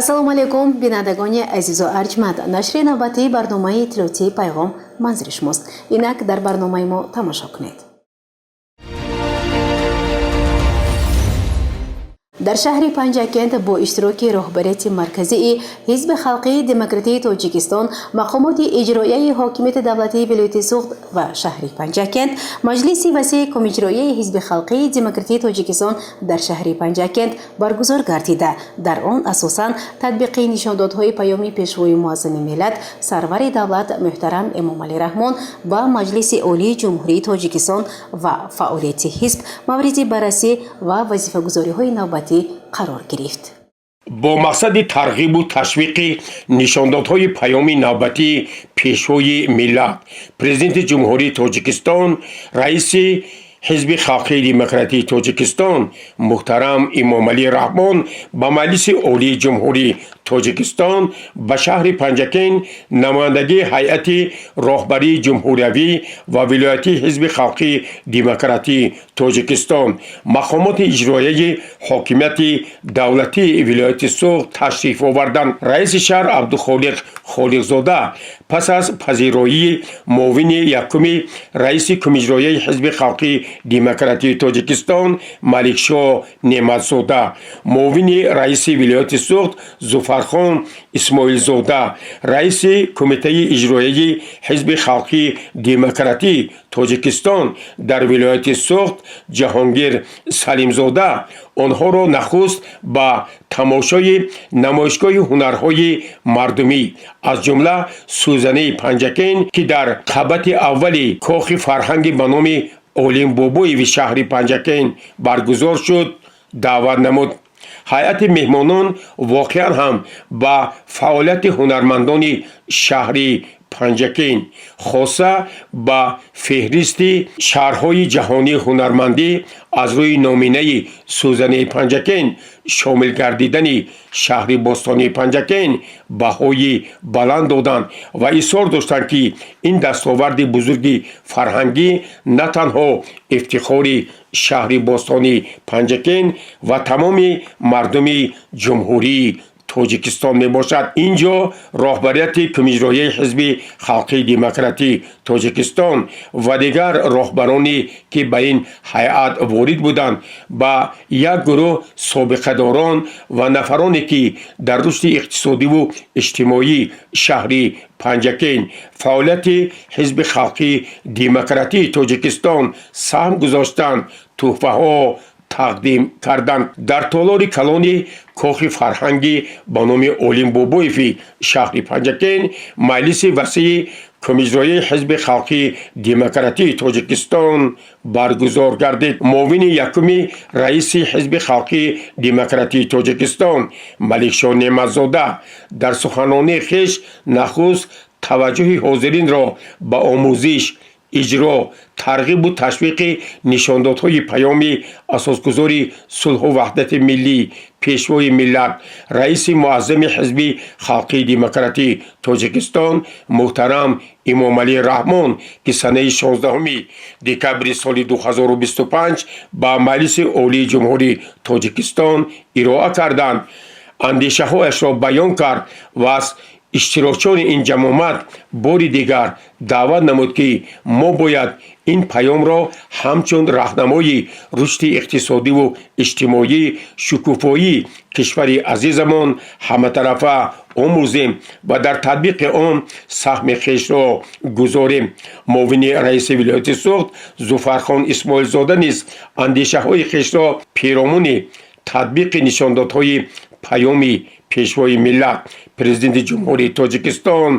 Ассалому алайкум, бинандагони азизу арҷманд. Нашри навбатии барномаи иттилоотии «Пайғом» манзури шумост. Инак дар барномаи мо тамошо кунед. Дар шаҳри Панҷакент бо иштироки роҳбарияти марказии Ҳизби халқии демократии Тоҷикистон, мақомоти иҷроияи ҳокимияти давлатии вилояти Суғд ва шаҳри Панҷакент, маҷлиси васеи комиҷроияи Ҳизби халқии демократии Тоҷикистон дар шаҳри Панҷакент баргузор гардида, дар он асосан татбиқи нишондодҳои паёми Пешвои муаззами миллат, сарвари давлат муҳтарам Эмомалӣ Раҳмон ба Маҷлиси Олии Ҷумҳурии Тоҷикистон ва фаъолияти ҳизб мавриди баррасӣ ва вазифагузориҳои навбатӣ қарор гирифт. Бо мақсади тарғибу ташвиқи нишондодҳои паёми навбатии Пешвои миллат, Президенти Ҷумҳурии Тоҷикистон, раиси Ҳизби халқии демократии Тоҷикистон муҳтарам Эмомалӣ Раҳмон ба Маҷлиси Олии Ҷумҳурии Тоҷикистон ба шаҳри Панҷакент намояндагии ҳайати роҳбарии ҷумҳуриявӣ ва вилоятии Ҳизби халқии демократии Тоҷикистон, мақомоти иҷроияи ҳокимияти давлатии вилояти Суғд ташриф оварданд. Раиси шаҳр Абдухолиқ Холиқзода пас аз пазироии муовини якуми раиси кумиҷроияи Ҳизби халқии демократии Тоҷикистон Маликшоҳ Неъматзода, муовини раиси вилояти Суғд Зуфархон Исмоилзода, раиси кумитаи иҷроияи Ҳизби халқии демократии Тоҷикистон дар вилояти Суғд Ҷаҳонгир Салимзода онҳоро нахуст ба тамошои намоишгоҳи ҳунарҳои мардумӣ, аз ҷумла сӯзанаи Панҷакент, ки дар қабати аввали кохи фарҳанги ба номи Олим Бобоеви шаҳри Панҷакент баргузор шуд, даъват намуд. Ҳайати меҳмонон воқеан ҳам ба фаъолияти ҳунармандони шаҳри Панҷакент, хоса ба феҳристи шаҳрҳои ҷаҳонии ҳунармандӣ аз рӯи номинаи сӯзанаи Панҷакент шомил гардидани шаҳри бостонии Панҷакент баҳои баланд доданд ва изҳор доштанд, ки ин дастоварди бузурги фарҳангӣ на танҳо ифтихори шаҳри бостонии Панҷакент ва тамоми мардуми Ҷумҳурии Тоҷикистон мебошад. Ин ҷо роҳбарияти кумиҷроияи Ҳизби халқии демократии Тоҷикистон ва дигар роҳбароне, ки ба ин ҳайат ворид буданд, ба як гурӯҳ собиқадорон ва нафароне, ки дар рушди иқтисодиву иҷтимоии шаҳри Панҷакент, фаъолияти Ҳизби халқии демократии Тоҷикистон саҳм гузоштанд, тӯҳфаҳо тақдим карданд. Дар толори калони кохи фарҳангӣ ба номи Олим Бобоеви шаҳри Панҷакент маҷлиси васеи кумиҷроияи Ҳизби халқии демократии Тоҷикистон баргузор гардид. Муовини якуми раиси Ҳизби халқии демократии Тоҷикистон Маликшоҳ Неъматзода дар суханронии хеш нахуст таваҷҷӯҳи ҳозиринро ба омӯзиш, иҷро, тарғибу ташвиқи нишондодҳои паёми асосгузори сулҳу ваҳдати миллӣ, Пешвои миллат, раиси муаззами Ҳизби халқии демократии Тоҷикистон муҳтарам Эмомалӣ Раҳмон, ки санаи 16 декабри соли 2025 ба Маҷлиси Олии Ҷумҳурии Тоҷикистон ироа карданд, андешаҳояшро баён кард ва аз иштирокчиёни ин ҷамъомад бори дигар даъват намуд, ки мо бояд ин паёмро ҳамчун раҳнамои рушди иқтисодиву иҷтимоӣ, шукуфоии кишвари азизамон ҳаматарафа омӯзем ва дар татбиқи он саҳми хешро гузорем. Муовини раиси вилояти Суғд Зуфархон Исмоилзода низ андешаҳои хешро перомуни татбиқи нишондодҳои паёми Пешвои миллат, Президенти Ҷумҳурии Тоҷикистон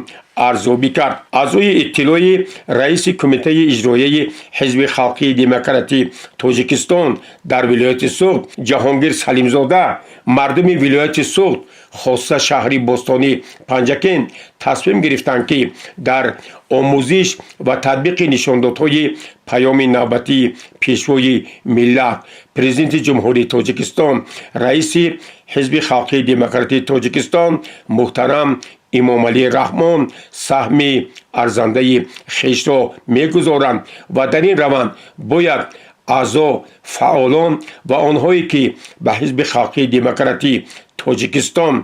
арзёбӣ кард. Аз рӯи иттилои раиси кумитаи иҷроияи Ҳизби халқии демократии Тоҷикистон дар вилояти Суғд Ҷаҳонгир Салимзода, мардуми вилояти Суғд, хоса шаҳри бостонии Панҷакент тасмим гирифтанд, ки дар омӯзиш ва татбиқи нишондодҳои паёми навбатии Пешвои миллат, Президенти Ҷумҳурии Тоҷикистон, раиси Ҳизби халқии демократии Тоҷикистон муҳтарам Эмомалӣ Раҳмон саҳми арзандаи хешро мегузоранд ва дар ин раванд бояд аъзо, фаъолон ва онҳое, ки ба Ҳизби халқии демократии Тоҷикистон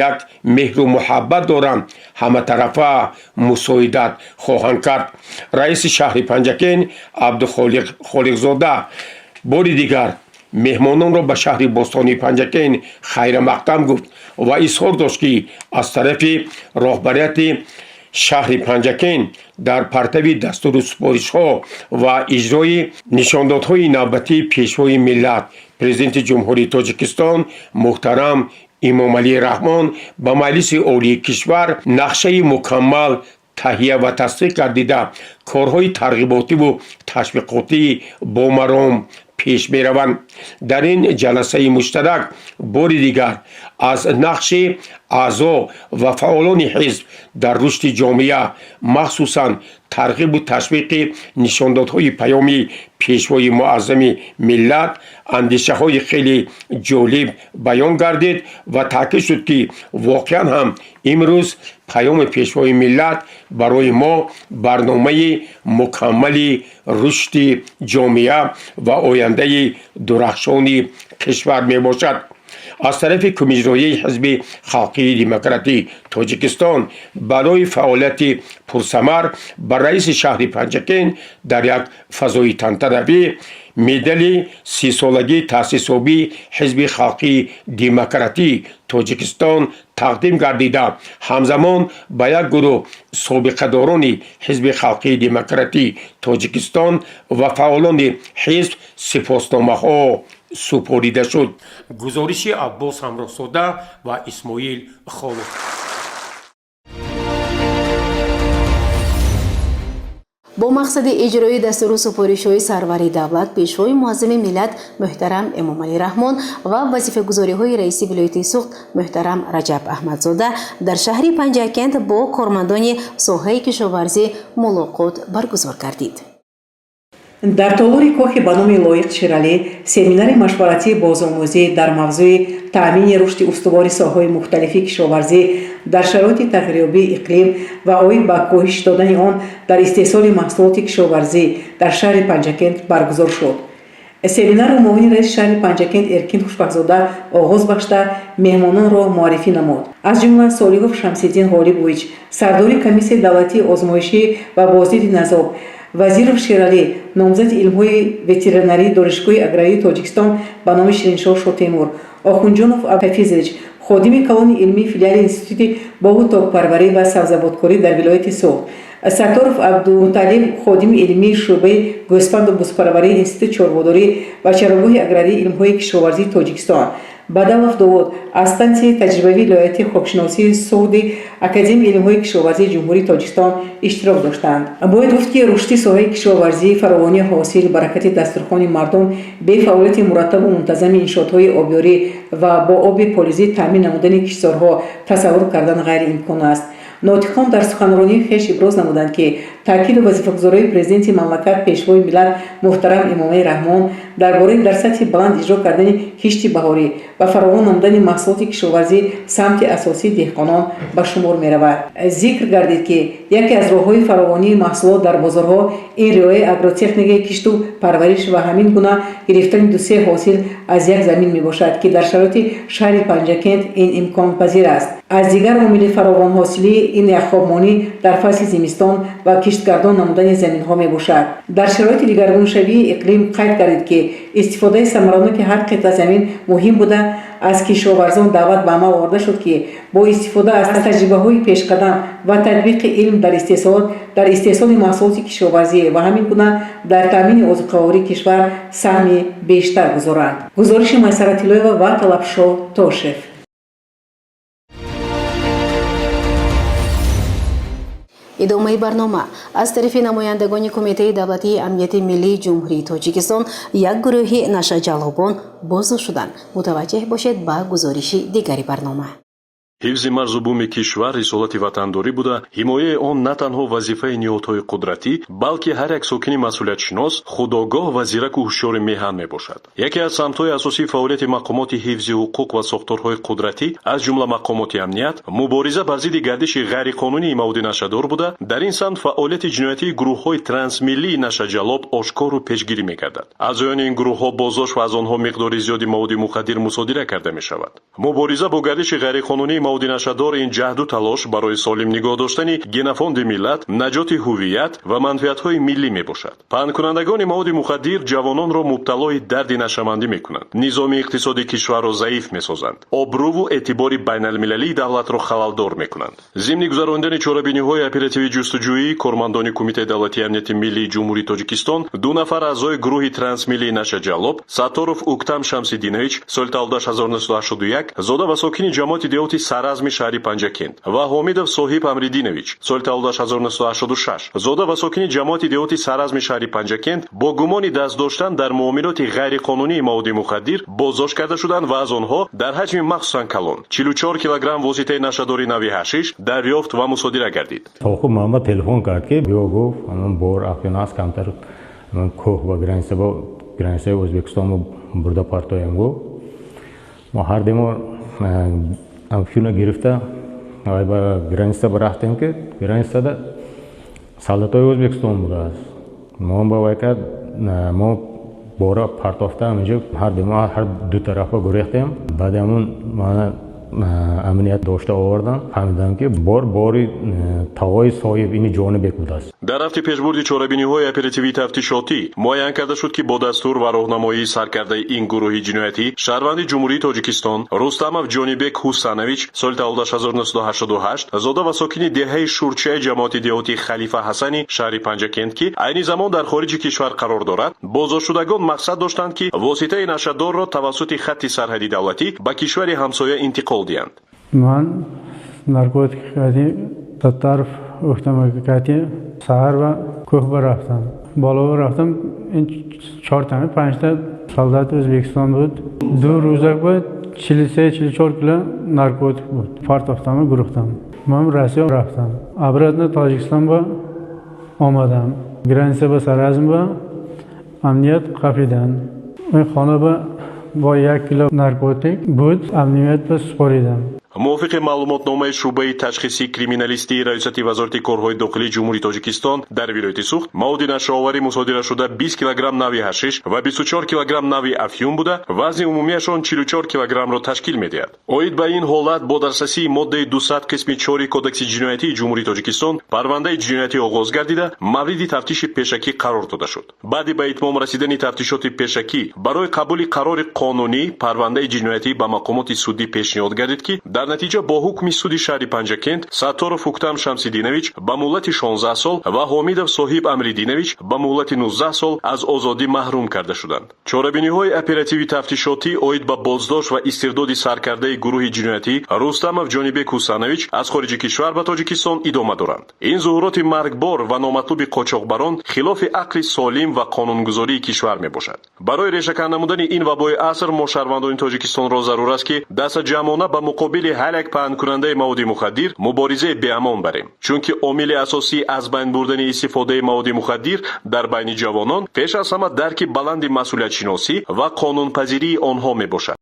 як меҳру муҳаббат доранд, ҳаматарафа мусоидат хоҳанд кард. Раиси шаҳри Панҷакент Абдухолиқ Холиқзода бори дигар меҳмононро ба шаҳри бостонии Панҷакент хайрамақдам гуфт ва изҳор дошт, ки аз тарафи роҳбарияти шаҳри Панҷакент дар партави дастуру супоришҳо ва иҷрои нишондодҳои навбатии Пешвои миллат, Президенти Ҷумҳурии Тоҷикистон муҳтарам Эмомалӣ Раҳмон ба Маҷлиси Олии кишвар нақшаи мукаммал таҳия ва тасдиқ гардида, корҳои тарғиботиву ташвиқотӣ бо маром пеш мераванд. Дар ин ҷаласаи муштарак бори дигар аз нақши аъзо ва фаъолони ҳизб дар рушди ҷомеа, махсусан тарғибу ташвиқи нишондодҳои паёми Пешвои муаззами миллат, андешаҳои хеле ҷолиб баён гардид ва таъкид шуд, ки воқеан ҳам имрӯз паёми Пешвои миллат барои мо барномаи мукаммали рушди ҷомеа ва ояндаи дурахшони кишвар мебошад. Аз тарафи Кумиҷроияи Ҳизби Халқии Демократии Тоҷикистон барои фаъолияти пурсамар ба раиси шаҳри Панҷакент дар як фазои тантанавӣ медали 30-солагии таъсисёбии Ҳизби Халқии Демократии Тоҷикистон тақдим гардида, ҳамзамон ба як гурӯҳ собиқадорони Ҳизби Халқии Демократии Тоҷикистон ва фаъолони ҳизб сипосномаҳо супорида шуд. Гузориши Аббос Ҳамроҳзода ва Исмоил Холов. Бо мақсади иҷрои дастуру супоришҳои сарвари давлат, Пешвои муаззами миллат муҳтарам Эмомалӣ Раҳмон ва вазифагузориҳои раиси вилояти Суғд муҳтарам Раҷаб Аҳмадзода дар шаҳри Панҷакент бо кормандони соҳаи кишоварзӣ мулоқот баргузор гардид. Дар толори кохи ба номи Лоиқ Шералӣ семинари машваратии бозомӯзӣ дар мавзӯи таъмини рушди устувори соҳаҳои мухталифи кишоварзӣ дар шароити тағйирёбии иқлим ва оид ба коҳиш додани он дар истеҳсоли маҳсулоти кишоварзӣ дар шаҳри Панҷакент баргузор шуд. Семинарро муовини раиси шаҳри Панҷакент Эркин Хушбахтзода оғоз бахшида, меҳмононро муаррифӣ намуд. Аз ҷумла Солиҳов Шамсиддин Ғолибович, сардори Комиссияи давлатии озмоишӣ ва боздиди назоб, Вазиров Шералӣ, номзади илмҳои ветеринарии Донишгоҳи аграрии Тоҷикистон ба номи Шириншоҳ Шотемур, Охунҷонов Ҳафизович, ходими калони илмии филиали Институти боғу токпарварӣ ва сабзавоткорӣ дар вилояти Суғд, Сатторов Абдумуталиб, ходими илмии шӯъбаи гӯсфанду бузпарварии Институти чорводорӣ ва чарогоҳи аграрии илмҳои кишоварзии Тоҷикистон, Бадалов Довуд, аз стансияи таҷрибавии вилоятии хокшиносии Суғди Академияи илмҳои кишоварзии Ҷумҳурии Тоҷикистон иштирок доштанд. Бояд гуфт, ки рушди соҳаи кишоварзӣ, фаровонии ҳосил, баракати дастурхони мардум бе фаъолияти мураттабу мунтазами иншоотҳои обёрӣ ва бо оби полизӣ таъмин намудани киштзорҳо тасаввур кардан ғайриимкон аст. Нотиқон дар суханронии хеш иброз намуданд, ки таъкиду вазифагузориҳои Президенти мамлакат, Пешвои миллат муҳтарам Эмомалӣ Раҳмон дар бораи дар сатҳи баланд иҷро кардани кишти баҳорӣ ва фаровон намудани маҳсулоти кишоварзӣ самти асосии деҳқонон ба шумор меравад. Зикр гардид, ки яке аз роҳҳои фаровонии маҳсулот дар бозорҳо ин риояи агротехникаи кишту парвариш ва ҳамин гуна гирифтани дусе ҳосил аз як замин мебошад, ки дар шароити шаҳри Панҷакент ин имконпазир аст. Аз дигар омили фаровонҳосилӣ ин яхобмонӣ дар фасли зимистон ва киштгардон намудани заминҳо мебошад. Дар шароити дигаргуншавии иқлим қайд гардид, ки истифодаи самараноки ҳар қитъа замин муҳим буда, аз кишоварзон даъват ба амал оварда шуд, ки бо истифода аз таҷрибаҳои пешқадам ва татбиқи илм дар истеҳсолот дар истеҳсоли маҳсулоти кишоварзӣ ва ҳамин гуна дар таъмини озуқавории кишвар саҳми бештар гузоранд. Гузориши Майсара Тиллоева ва Талабшоҳ Тошев. Идомаи барнома. Аз тарафи намояндагони Кумитаи давлатии амнияти миллии Ҷумҳурии Тоҷикистон як гурӯҳи нашаҷаллобон боздошт шуданд. Мутаваҷҷеҳ бошед ба гузориши дигари барнома. Ҳифзи марзу буми кишвар рисолати ватандорӣ буда, ҳимояи он на танҳо вазифаи ниҳодҳои қудратӣ, балки ҳар як сокини масъулиятшинос, худогоҳ ва зираку ҳушёри меҳан мебошад. Яке аз самтҳои асосии фаъолияти мақомоти ҳифзи ҳуқуқ ва сохторҳои қудратӣ, аз ҷумла мақомоти амният, мубориза бар зидди гардиши ғайриқонунии маводи нашъадор буда, дар ин самт фаъолияти ҷиноятии гурӯҳҳои трансмиллии нашъаҷаллоб ошкору пешгирӣ мегардад. Аъзоёни ин гурӯҳҳо боздошт ва аз онҳо миқдори зиёди маводи мухаддир мусодира карда мешавад. Мубориза бо гардиши ғайриқонунии маводи нашъадор ин ҷаҳду талош барои солим нигоҳ доштани генофонди миллат, наҷоти ҳувият ва манфиатҳои миллӣ мебошад. Паҳнкунандагони маводи мухаддир ҷавононро мубталои дарди нашъамандӣ мекунанд, низоми иқтисодии кишварро заиф месозанд, обрӯву эътибори байналмилалии давлатро халалдор мекунанд. Зимни гузаронидани чорабиниҳои оперативии ҷустуҷӯӣ, кормандони Кумитаи давлатии амнияти миллии Ҷумҳурии Тоҷикистон ду нафар аъзои гурӯҳи трансмиллии нашъаҷаллоб Сатторов Уктам Шамсиддинович, соли таваллудаш 1981, зода ва сокини ҷамоати деҳоти Саразми шаҳри Панҷакент, ва Ҳомидов Соҳиб Амриддинович, соли таваллудаш 1986, зода ва сокини ҷамоати деҳоти Саразми шаҳри Панҷакент бо гумони даст доштан дар муомилоти ғайриқонунии маводи мухаддир боздошт карда шуданд ва аз онҳо дар ҳаҷми махсусан калон 44 килограмм воситаи нашъадори нави ҳашиш дарёфт ва мусодира гардид. Тоқуб ман ба телефон кард, ки биё, гуфт, бор афён аст, камтар кӯҳ ба граница, ба границаи Ӯзбекистон бурда партоем, гуфт. Мо ҳар демо афюна гирифта ба граница рафтем, ки границада солдатои Ӯзбекистон будааст. Мо ба вай кард, мо бора партофта, ҳаминҷо ҳар демо ҳар ду тарафа гурехтем. Баъди ҳамун мана амният дошта овардан, фаҳмидам, ки бор бори тағои соҳиб ини Ҷонибек будааст. Дар рафти пешбурди чорабиниҳои оперативии тафтишотӣ муайян карда шуд, ки бо дастур ва роҳнамоии саркардаи ин гурӯҳи ҷиноятӣ шаҳрванди Ҷумҳурии Тоҷикистон Рустамов Ҷонибек Ҳусанович, соли таваллудаш 1988, зода ва сокини деҳаи Шурчаи ҷамоати деҳоти Халифа Ҳасани шаҳри Панҷакент, ки айни замон дар хориҷи кишвар қарор дорад, боздоштшудагон мақсад доштанд, ки воситаи нашъадорро тавассути хатти сарҳади давлатӣ ба кишвари ҳамсоя интиқол диҳанд. Ман наркотик Сатторов Уктам кати саҳар ва кӯҳ ба рафтам, боло рафтам, ин чортами панҷта солдат Ӯзбекистон буд, ду рюкзак буд, 43, 44 кило наркотик буд, партофтаму гурӯхтам. Ман Россия рафтам, обратно Тоҷикистон ба омадам, граница ба Саразм ба амният қафидан. Хона ба бо 1 кило наркотик буд, амният ба супоридам. Мувофиқи маълумотномаи шӯъбаи ташхисии криминалистии Раёсати Вазорати корҳои дохилии Ҷумҳурии Тоҷикистон дар вилояти Суғд, маводи нашъаоварӣ мусодирашуда 20 килограмм нави ҳашиш ва 24 килограмм нави афюн буда, вазни умумиашон 44 килограммро ташкил медиҳад. Оид ба ин ҳолат бо дастраси моддаи 200 қисми 4 Кодекси ҷиноятии Ҷумҳурии Тоҷикистон парвандаи ҷиноятӣ оғоз гардида, мавриди тафтиши пешакӣ қарор дода шуд. Баъди ба итмом расидани тафтишоти пешакӣ барои қабули қарори қонунӣ парвандаи ҷиноятӣ ба мақомоти судӣ пешниҳод гардид, ки дар натиҷа бо ҳукми суди шаҳри Панҷакент Сатторов Уктам Шамсиддинович ба муҳлати 16 сол ва Ҳомидов Соҳиб Амриддинович ба муҳлати 19 сол аз озодӣ маҳрум карда шуданд. Чорабиниҳои оперативии тафтишотӣ оид ба боздошт ва истирдоди саркардаи гурӯҳи ҷиноятӣ Рустамов Ҷонибек Ҳусанович аз хориҷи кишвар ба Тоҷикистон идома доранд. Ин зуҳуроти маргбор ва номатлуби қочоқбарон хилофи ақли солим ва қонунгузории кишвар мебошад. Барои решакан намудани ин вабои аср мо шаҳрвандони Тоҷикистонро зарур аст, ки дастаҷамъона ба муқобили ҳар як паҳнкунандаи маводи мухаддир муборизаи беамон барем, чунки омили асосии аз байн бурдани истифодаи маводи мухаддир дар байни ҷавонон пеш аз ҳама дарки баланди масъулиятшиносӣ ва қонунпазирии онҳо мебошад.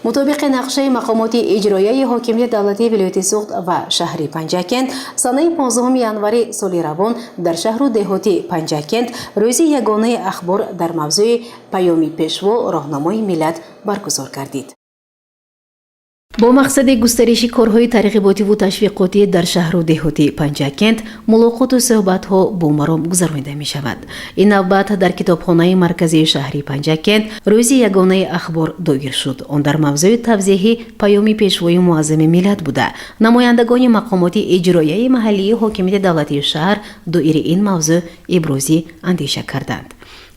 Мутобиқи нақшаи мақомоти иҷроияи ҳокимияти давлатии вилояти Суғд ва шаҳри Панҷакент, санаи 15 январи соли равон дар шаҳру деҳоти Панҷакент рӯзи ягонаи ахбор дар мавзӯи «Паёми Пешво, роҳнамои миллат» баргузор гардид. Бо мақсади густариши корҳои тарғиботиву ташвиқотӣ дар шаҳру деҳоти Панҷакент мулоқоту суҳбатҳо бо маром гузаронида мешавад. Ин навбат дар китобхонаи марказии шаҳри Панҷакент рӯзи ягонаи ахбор доир шуд. Он дар мавзӯи тавзеҳи паёми Пешвои муаззами миллат буда, намояндагони мақомоти иҷроияи маҳаллии ҳокимияти давлатии шаҳр доири ин мавзӯъ ибрози андеша карданд.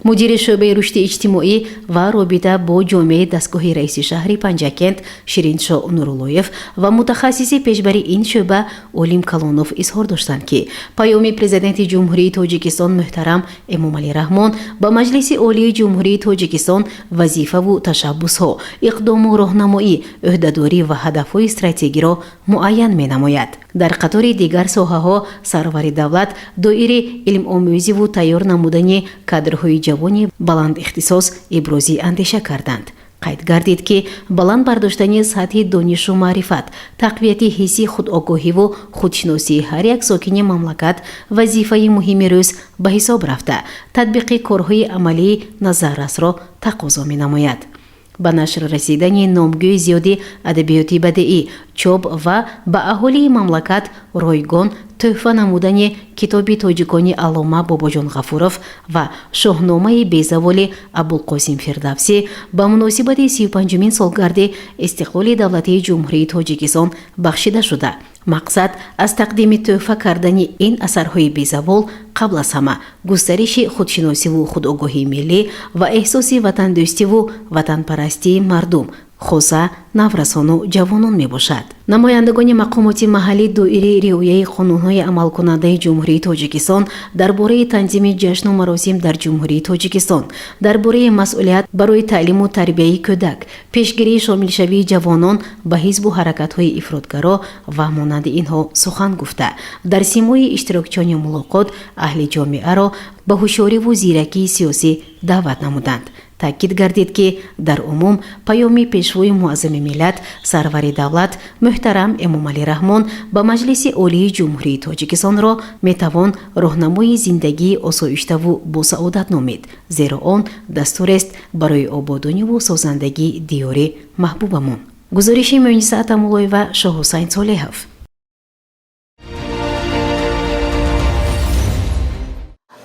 Мудири шӯъбаи рушди иҷтимоӣ ва робита бо ҷомеаи дастгоҳи раиси шаҳри Панҷакент Шириншо Нуруллоев ва мутахассиси пешбари ин шӯъба Олим Калонов изҳор доштанд, ки паёми Президенти Ҷумҳурии Тоҷикистон муҳтарам Эмомалӣ Раҳмон ба Маҷлиси Олии Ҷумҳурии Тоҷикистон вазифаву ташаббусҳо, иқдому роҳнамоӣ, ӯҳдадорӣ ва ҳадафҳои стратегиро муайян менамояд. Дар қатори дигар соҳаҳо сарвари давлат доири илмомӯзиву тайёр намудани кадрҳои ҷавони баландихтисос ибрози андеша карданд. Қайд гардид, ки баланд бардоштани сатҳи донишу маърифат, тақвияти ҳисси худогоҳиву худшиносии ҳар як сокини мамлакат вазифаи муҳими рӯз ба ҳисоб рафта, татбиқи корҳои амалии назаррасро тақозо менамояд. Ба нашр расидани номгӯи зиёди адабиёти бадеӣ, чоп ва ба аҳолии мамлакат ройгон тӯҳфа намудани китоби тоҷикони аллома Бобоҷон Ғафуров ва шоҳномаи безаволи Абулқосим Фирдавсӣ ба муносибати 35-умин солгарди истиқлоли давлатии Ҷумҳурии Тоҷикистон бахшида шуда, мақсад аз тақдими тӯҳфа кардани ин асарҳои безавол қабл аз ҳама густариши худшиносиву худогоҳии миллӣ ва эҳсоси ватандӯстиву ватанпарастии мардум, хоса наврасону ҷавонон мебошад. Намояндагони мақомоти маҳаллӣ доираи риояи қонунҳои амалкунандаи Ҷумҳурии Тоҷикистон дар бораи танзими ҷашну маросим дар Ҷумҳурии Тоҷикистон, дар бораи масъулият барои таълиму тарбияи кӯдак, пешгирии шомилшавии ҷавонон ба ҳизбу ҳаракатҳои ифротгаро ва монанди инҳо сухан гуфта, дар симои иштирокчиёни мулоқот аҳли ҷомеаро ба ҳушёриву зиракии сиёсӣ даъват намуданд. Таъкид гардид, ки дар умум паёми Пешвои муаззами миллат, сарвари давлат муҳтарам Эмомалӣ Раҳмон ба Маҷлиси Олии Ҷумҳурии Тоҷикистонро метавон роҳнамои зиндагии осоиштаву босаодат номид, зеро он дастурест барои ободониву созандагии диёри маҳбубамон. Гузориши Муниса Атамуллоева, Шоҳҳусайн Солеҳов.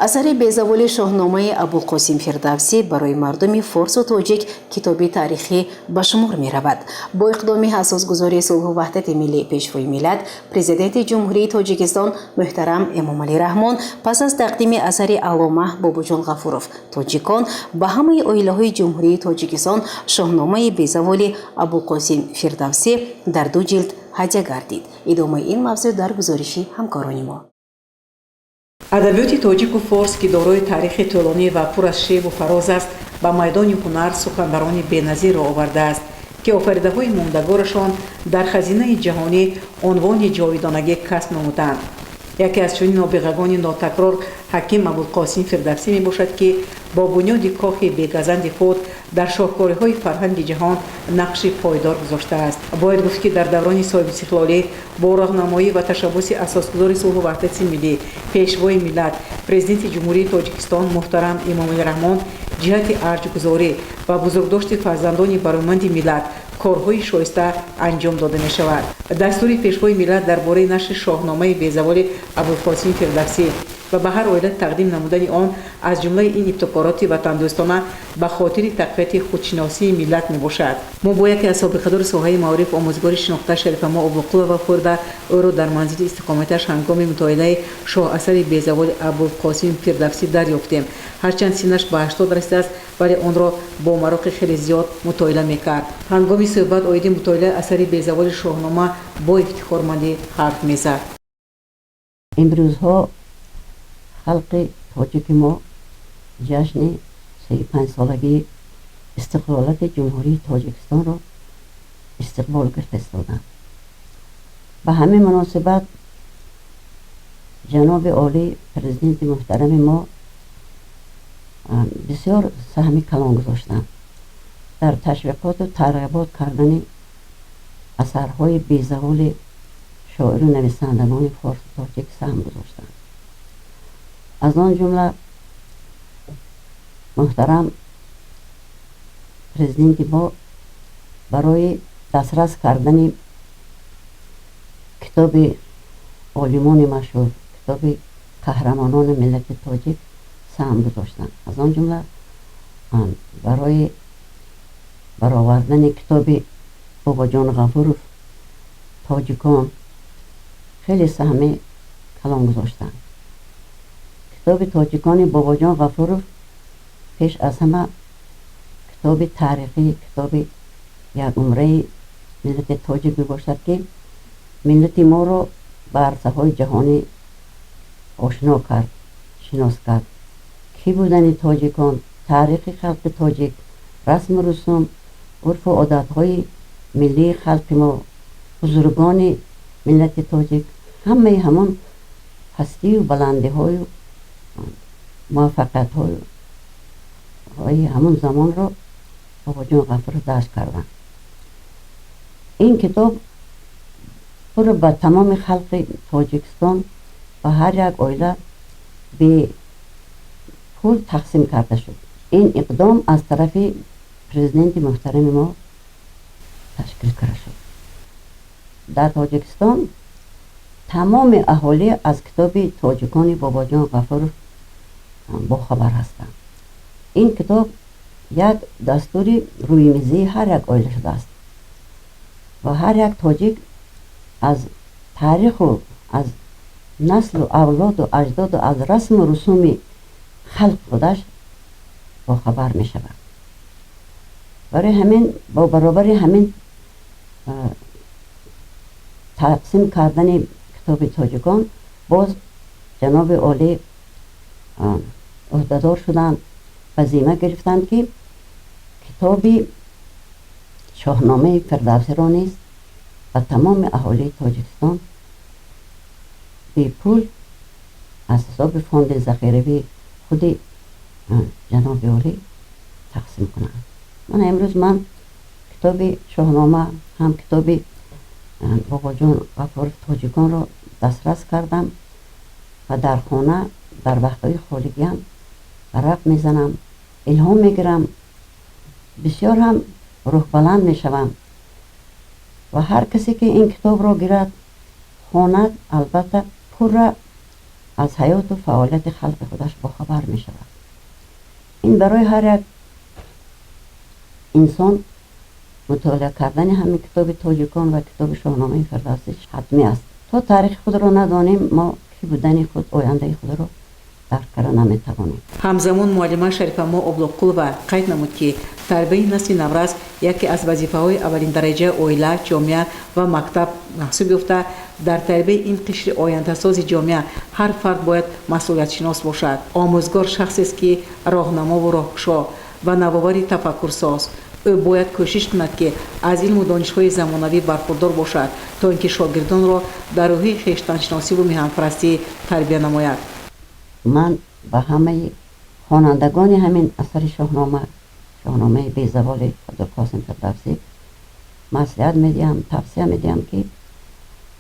Асари безаволи шоҳномаи Абулқосим Фирдавсӣ барои мардуми форсу тоҷик китоби таърихӣ ба шумор меравад. Бо иқдоми асосгузори сулҳу ваҳдати миллӣ, Пешвои миллат, Президенти Ҷумҳурии Тоҷикистон муҳтарам Эмомалӣ Раҳмон пас аз тақдими асари аллома Бобоҷон Ғафуров «Тоҷикон» ба ҳамаи оилаҳои Ҷумҳурии Тоҷикистон шоҳномаи безаволи Абулқосим Фирдавсӣ дар ду ҷилд ҳадя гардид. Идомаи ин мавзӯъ дар гузориши ҳамкорони мо. Адабиёти тоҷику форс, ки дорои таърихи тӯлонӣ ва пур аз шебу фароз аст, ба майдони ҳунар суханбарони беназирро овардааст, ки офаридаҳои мондагорашон дар хазинаи ҷаҳонӣ унвони ҷовидонагӣ касб намуданд. Яке аз чунин нобиғагони нотакрор ҳаким Абулқосим Фирдавсӣ мебошад, ки бо бунёди кохи бегазанди худ дар шоҳкориҳои фарҳанги ҷаҳон нақши пойдор гузоштааст. Бояд гуфт, ки дар даврони соҳибистиқлолӣ бо роҳнамоӣ ва ташаббуси асосгузори сулҳу ваҳдати миллӣ, Пешвои миллат, Президенти Ҷумҳурии Тоҷикистон муҳтарам Эмомалӣ Раҳмон ҷиҳати арҷгузорӣ ва бузургдошти фарзандони бароманди миллат корҳои шоиста анҷом дода мешавад. Дастури Пешвои миллат дар бораи нашри шоҳномаи безаволи Абулқосим Фирдавсӣ ва ба ҳар оила тақдим намудани он аз ҷумлаи ин ибтикороти ватандӯстона ба хотири тақвияти худшиносии миллат мебошад. Мо бо яке аз собиқадори соҳаи маориф, омӯзгори шинохта Шарифамо Обуқулова хӯрда, ӯро дар манзили истиқоматиаш ҳангоми мутоилаи шоҳасари безаволи Абулқосим Фирдавсӣ дарёфтем. Ҳарчанд синнаш ба 80 расидааст, вале онро бо мароқи хеле зиёд мутоила мекард. Ҳангоми суҳбат оиди мутоилаи асари безаволи шоҳнома бо ифтихормандӣ ҳарф мезад. Имрӯзҳо халқи тоҷики мо ҷашни 35-солагии истиқлолияти Ҷумҳурии Тоҷикистонро истиқбол гирифта истоданд. Ба ҳамин муносибат ҷаноби олӣ, Президенти муҳтарами мо, бисёр саҳми калон гузоштанд дар ташвиқоту тарғибот кардани асарҳои безаволи шоиру нависандагони форсу тоҷик саҳм гузоштанд. Аз он ҷумла муҳтарам Президенти мо барои дастрас кардани китоби олимони машҳур, китоби қаҳрамонони миллати тоҷик саҳм гузоштанд. Аз он ҷумла барои баровардани китоби Бобоҷон Ғафуров «Тоҷикон» хеле саҳми калон гузоштанд. Китоби «Тоҷикони» Бобоҷон Ғафуров Пеш аз ҳама китоби таърихӣ, китоби якумраи миллати тоҷик мебошад, ки миллати моро ба арсаҳои ҷаҳонӣ ошно кард, шинос кард. Кӣ будани тоҷикон, таърихи халқи тоҷик, расму русум, урфу одатҳои миллии халқи мо, бузургони миллати тоҷик, ҳамаи ҳамон ҳастию баландиҳою муваффақиятҳои ҳамон замонро Бобоҷон Ғафуров дарс карданд. Ин китоб пурра ба тамоми халқи Тоҷикистон, ба ҳар як оила бепул тақсим карда шуд. Ин иқдом аз тарафи президенти муҳтарами мо ташкил карда шуд. Дар Тоҷикистон тамоми аҳолӣ аз китоби тоҷикони Бобоҷон Ғафуров бохабар ҳастанд. Ин китоб як дастури рӯймизии ҳар як оила шудааст ва ҳар як тоҷик аз таъриху аз наслу авлоду аҷдоду аз расму русуми халқ худаш бохабар мешавад. Барои ҳамин бо баробари ҳамин тақсим кардани китоби тоҷикон боз ҷаноби олӣ ӯҳдадор шуданд, ба зимма гирифтанд, ки китоби Шоҳномаи Фирдавсиро низ ба тамоми аҳолии Тоҷикистон бепул аз ҳисоби фонди захиравии худи ҷаноби олӣ тақсим кунанд. Ман имрӯз ман китоби Шоҳнома ҳам китоби Бобоҷон Ғафуров тоҷиконро дастрас кардам ва дар хона дар вақтҳои холигиам варақ мезанам, илҳом мегирам, бисёр ҳам рӯҳбаланд мешавам ва ҳар касе ки ин китобро гирад, хонад, албатта пурра аз ҳаёту фаъолияти халқи худаш бохабар мешавад. Ин барои ҳар як инсон мутолиа кардани ҳамин китоби тоҷикон ва китоби Шоҳномаи Фирдавсӣ ҳатмӣ аст. То таърихи худро надонем, мо кӣ будани худ, ояндаи худро дарк карда наметавонем. Ҳамзамон муаллима Шарифамо Облоққулова қайд намуд, ки тарбияи насли наврас яке аз вазифаҳои аввалиндараҷаи оила, ҷомеа ва мактаб маҳсуб ёфта, дар тарбияи ин қишри ояндасози ҷомеа ҳар фард бояд масъулиятшинос бошад. Омӯзгор шахсест, ки роҳнамову роҳкушо ва навовари тафаккурсоз. Ӯ бояд кӯшиш кунад, ки аз илму донишҳои замонавӣ бархурдор бошад, то ин ки шогирдонро дар рӯҳи хештаншиносиву меҳанпарастӣ тарбия намояд. Ман ба ҳамаи хонандагони ҳамин асари Шоҳнома, Шоҳномаи безаволи Абдулқосим Фирдавсӣ маслиҳат медиҳам, тавсия медиҳам, ки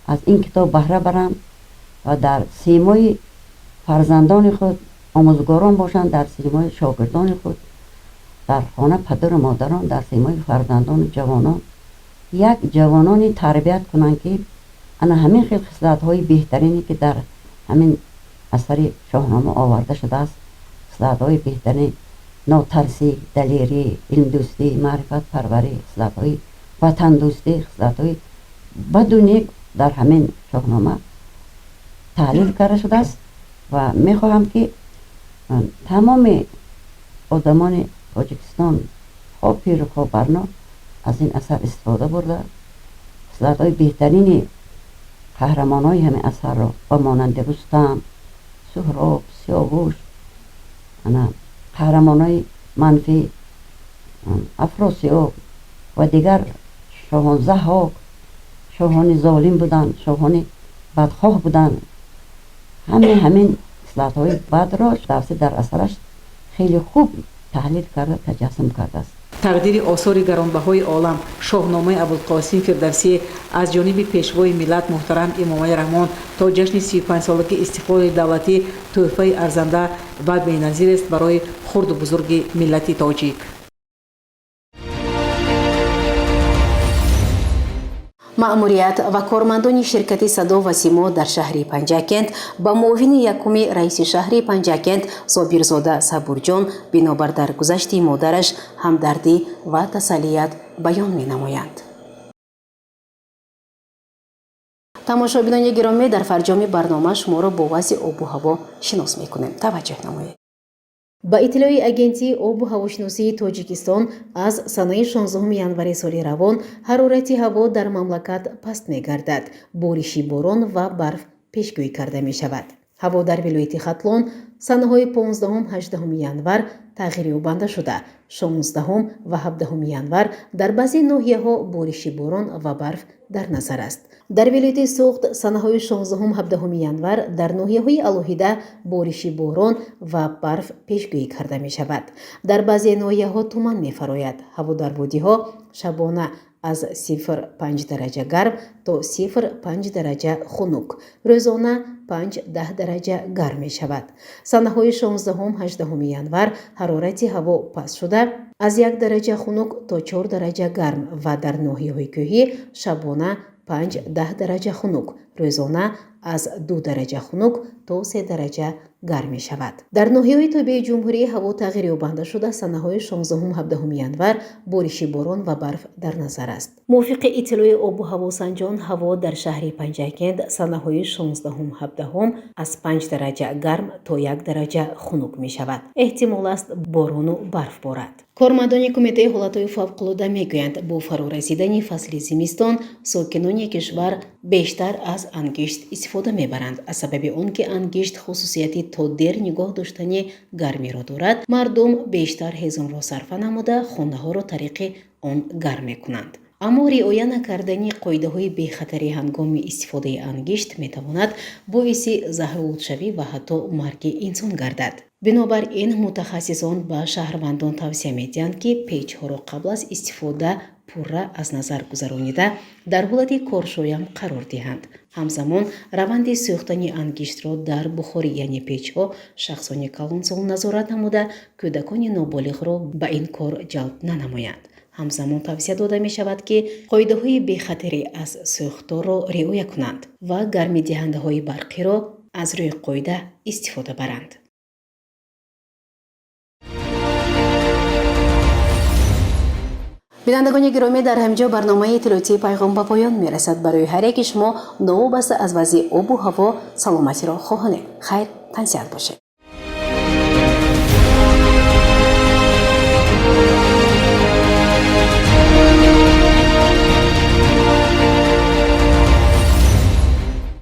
аз ин китоб баҳра баранд ва дар симои фарзандони худ омӯзгорон бошанд, дар симои шогирдони худ дар хона падару модарон, дар симои фарзандону ҷавонон як ҷавонони тарбият кунанд, ки ана ҳамин хел хислатҳои беҳтарине, ки дар ҳамин асари Шоҳнома оварда шудааст, хислатҳои беҳтарин нотарсӣ, далерӣ, илмдӯстӣ, маърифатпарварӣ, хислатҳои ватандӯстӣ, хислатҳои баду нек дар ҳамин Шоҳнома таҳлил карда шудааст ва мехоҳам, ки тамоми одамони Тоҷикистон, хоб пиру хоб барно, аз ин асар истифода бурда, хислатҳои беҳтарини қаҳрамонҳои ҳамин асарро ба монанди Рустам, Суҳроб, Сиёвуш, ана қаҳрамонҳои манфӣ Афросиёб ва дигар шоҳон Заҳҳок, шоҳони золим буданд, шоҳони бадхоҳ буданд, ҳамаи ҳамин хислатҳои бадро Фирдавсӣ дар асараш хеле хуб таҳлил карда, таҷассум кардааст. Тақдири осори гаронбаҳои олам, Шоҳномаи Абулқосим Фирдавсӣ, аз ҷониби пешвои миллат муҳтарам Эмомалӣ Раҳмон то ҷашни 35-солагии истиқлоли давлатӣ тӯҳфаи арзанда ва беназирест барои хурду бузурги миллати тоҷик. Маъмурият ва кормандони ширкати «Садо ва симо» дар шаҳри Панҷакент ба муовини якуми раиси шаҳри Панҷакент Собирзода Сабурҷон бинобар даргузашти модараш ҳамдардӣ ва тасаллият баён менамоянд. Тамошобинони гиромӣ, дар фарҷоми барнома шуморо бо вазъи обу ҳаво шинос мекунем. Таваҷҷӯҳ намоед. Ба иттилои Агентии обу ҳавошиносии Тоҷикистон, аз санаи 16 январи соли равон ҳарорати ҳаво дар мамлакат паст мегардад, бориши борон ва барф пешгӯӣ карда мешавад. Ҳаво дар вилояти Хатлон санаҳои 15-18 январ тағйирёбанда шуда, 16 ва 17 январ дар баъзе ноҳияҳо бориши борон ва барф дар назар аст. Дар вилояти Суғд санаҳои 16-17 январ дар ноҳияҳои алоҳида бориши борон ва барф пешгӯӣ карда мешавад. Дар баъзе ноҳияҳо туман мефарояд. Ҳаво дар водиҳо шабона аз 0,5 дараҷа гарм то 0,5 дараҷа хунук, рӯзона 5-10 дараҷа гарм мешавад. Санаҳои 16-18 январ ҳарорати ҳаво паст шуда, аз 1 дараҷа хунук то 4 дараҷа гарм ва дар ноҳияҳои кӯҳӣ шабона 5-10 дараҷа хунук, рӯзона аз 2 дараҷа хунук то 3 дараҷа гарм мешавад. Дар ноҳияҳои тобеи ҷумҳурӣ ҳаво тағйирёбанда шуда, санаҳои 16-17 январ бориши борон ва барф дар назар аст. Мувофиқи иттилои обу ҳавосанҷон, ҳаво дар шаҳри Панҷакент санаҳои 16-17 аз 5 дараҷа гарм то 1 дараҷа хунук мешавад. Эҳтимол аст, борону барф борад. Кормандони Кумитаи ҳолатҳои фавқулода мегӯянд, бо фарорасидани фасли зимистон сокинони кишвар бештар аз ангишт истифода мебаранд. Аз сабаби он ки ангишт хусусияти то дер нигоҳ доштани гармиро дорад, мардум бештар ҳезумро сарфа намуда, хонаҳоро тариқи он гарм мекунанд. Аммо риоя накардани қоидаҳои бехатарӣ ҳангоми истифодаи ангишт метавонад боиси заҳролудшавӣ ва ҳатто марги инсон гардад. Бинобар ин мутахассисон ба шаҳрвандон тавсия медиҳанд, ки печҳоро қабл аз истифода пурра аз назар гузаронида, дар ҳолати коршоям қарор диҳанд. Ҳамзамон раванди сӯхтани ангиштро дар бухорӣ, яъне печҳо, шахсони калонсол назорат намуда, кӯдакони ноболиғро ба ин кор ҷалб нанамоянд. Ҳамзамон тавсия дода мешавад, ки қоидаҳои бехатарӣ аз сӯхторро риоя кунанд ва гармидиҳандаҳои барқиро аз рӯи қоида истифода баранд. Бинандагони гиромӣ, дар ҳамин ҷо барномаи иттилоотии «Пайғом» ба поён мерасад. Барои ҳар яки шумо новобаста аз вазъи обу ҳаво саломатиро хоҳонем. Хайр, тансиҳат бошед.